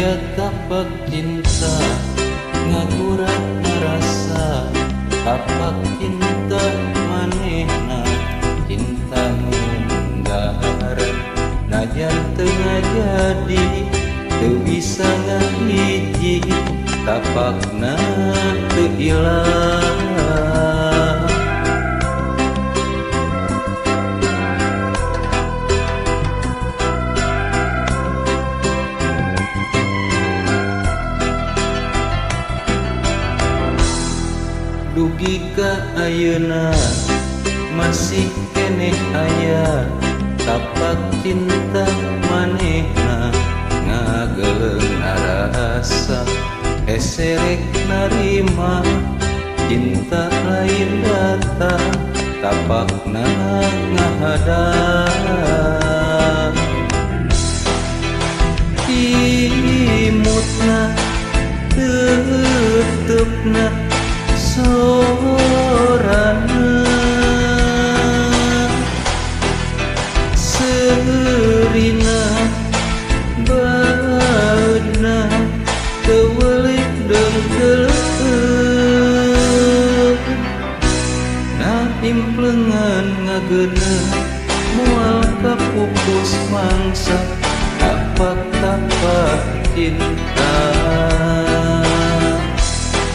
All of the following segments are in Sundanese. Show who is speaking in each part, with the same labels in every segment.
Speaker 1: Aya tapak cinta ngagurat rasa, tapak cinta manehna cinta munggar. Najan teu ngajadi teu bisa ngahiji, tapakna teu ilang. Dugi ka ayeuna masih keneh aya tapak cinta manehna ngageleung rasa, eserek narima cinta lain datang, tapakna ngahadang. Imutna tetepna sorana, serina baeudna teu weulih deung na implengan ngageuneuh moal kapupus mangsa tapak-tapak cinta.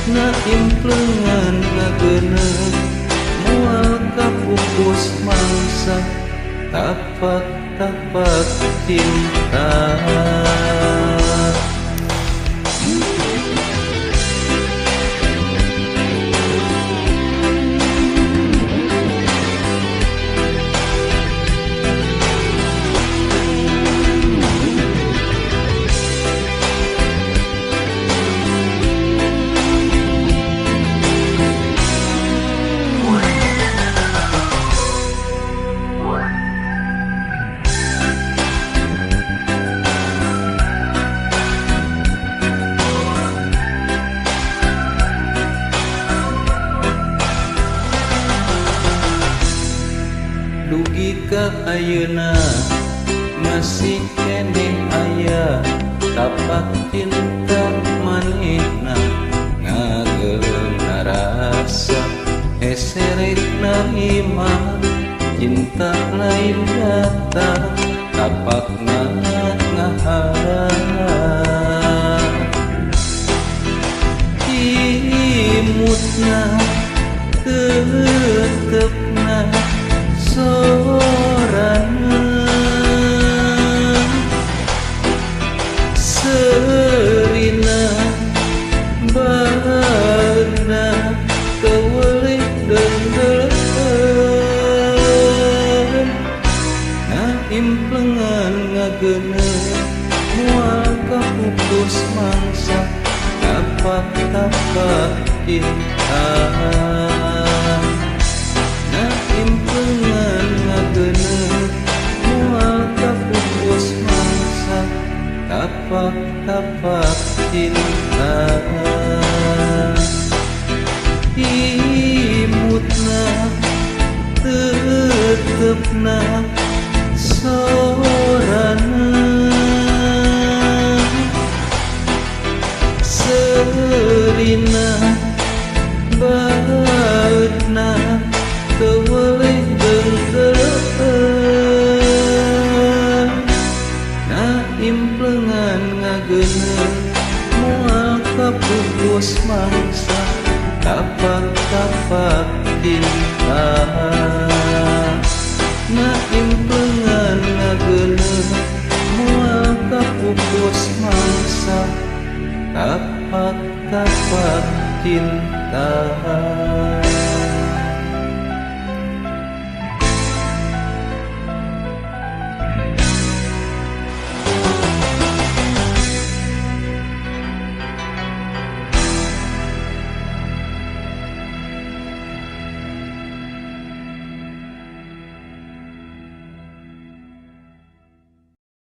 Speaker 1: Na implengan ngageuneuh moal kapupus mangsa tapak-tapak cinta. Dugi ka ayeuna masih keneh aya tapak cinta manehna ngageleung rasa, eserek narima cinta lain datang, tapakna ngaharang. Imutna tetepna sorana, serina baeudna teu weulih deung na implengan ngageuneuh moal kapupus mangsa tapak-tapak cinta. Na implengan ngageuneuh moal kapupus mangsa tapak-tapak cinta. Imutna tetepna sorana, serina baeudna teu weulih deung na implengan ngageuneuh moal kapupus mangsa tapak-tapak cinta. Na implengan ngageuneuh moal kapupus mangsa tapak-tapak cinta.